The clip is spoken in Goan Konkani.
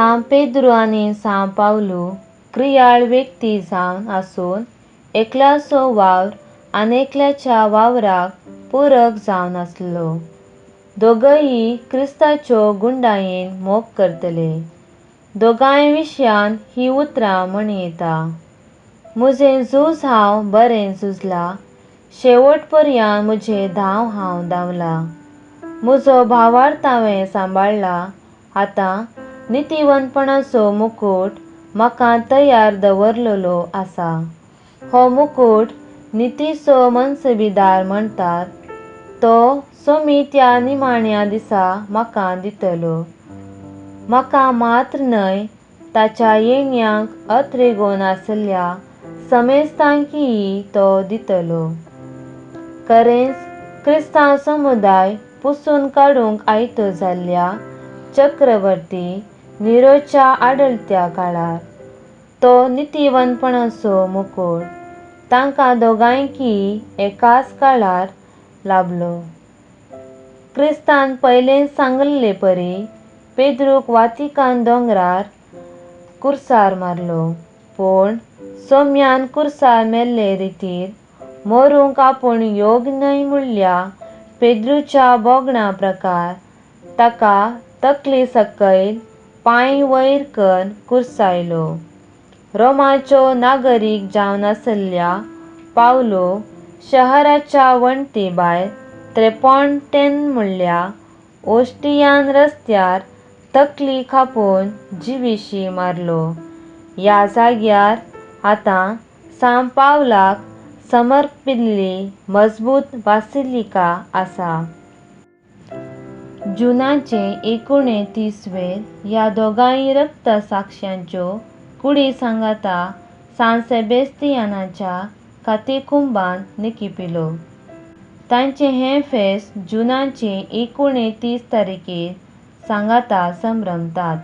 सांत पेद्रू आनी सांत पावलू क्रियाळ व्यक्ती जावन आसून एकल्याचो वावर आनेकल्याच्या वावराक पूरक जावन आसलो। दोगही क्रिस्ताच्यो गुंडायें मोग करतले। दोगांय विशयान ही उतरां म्हणयेता। मुझें झूज हांव बरें झुजला, शेवट पर्यान मुझें धांव हांव धांवला, मुजो भावार्थ हांवें सांबाळला। आतां नितिवंतपणाचो मुकुट म्हाका तयार दवरलेलो आसा। हो मुकुट नितीचो मनसबीदार म्हणतात तो सोमी त्या निमाण्या दिसा म्हाका दितलो। म्हाका मात्र न्हय ताच्या येण्याक अत्रेगोन आसल्या समेस्तांकीय तो दितलो। खरेंच क्रिस्तांव समुदाय पुसून काडूंक आयतो जाल्ल्या चक्रवर्ती निरोच्या आडळत्या काळार तो नितिवंतपणाचो मुकुट तांकां दोगांयकीय एकाच काळार लाभलो। क्रिस्तान पयलेंच सांगले परी पेद्रूक वातिकान दोंगरार कुर्सार मारलो, पण सोम्यान कुर्सार मेल्ले रितीर मरूंक आपूण योग्य न्हय म्हळ्या पेद्रूच्या भोगणा प्रकार ताका तकली सकयल पांय वयर करून कुर्सायलो। रोमाचो नागरीक जावन आसल्या पावलो शहराच्या वण्टी भायर त्रेपोंटेन म्हळ्या ओस्टियान रस्त्यार तकली खापून जिविशी मारलो। ह्या जाग्यार आतां सांत पावलाक समर्पिल्ली मजबूत बासिलिका आसा। जूनाचे 29 वेर ह्या दोगांय रक्त साक्ष्यांच्यो कुडी सांगाता सांत सेबास्तियानाच्या कातेकुंबांत निकिपिलो। तांचे हें फेस्त जूनाचे 29 तारखेर सांगाता संभ्रमतात।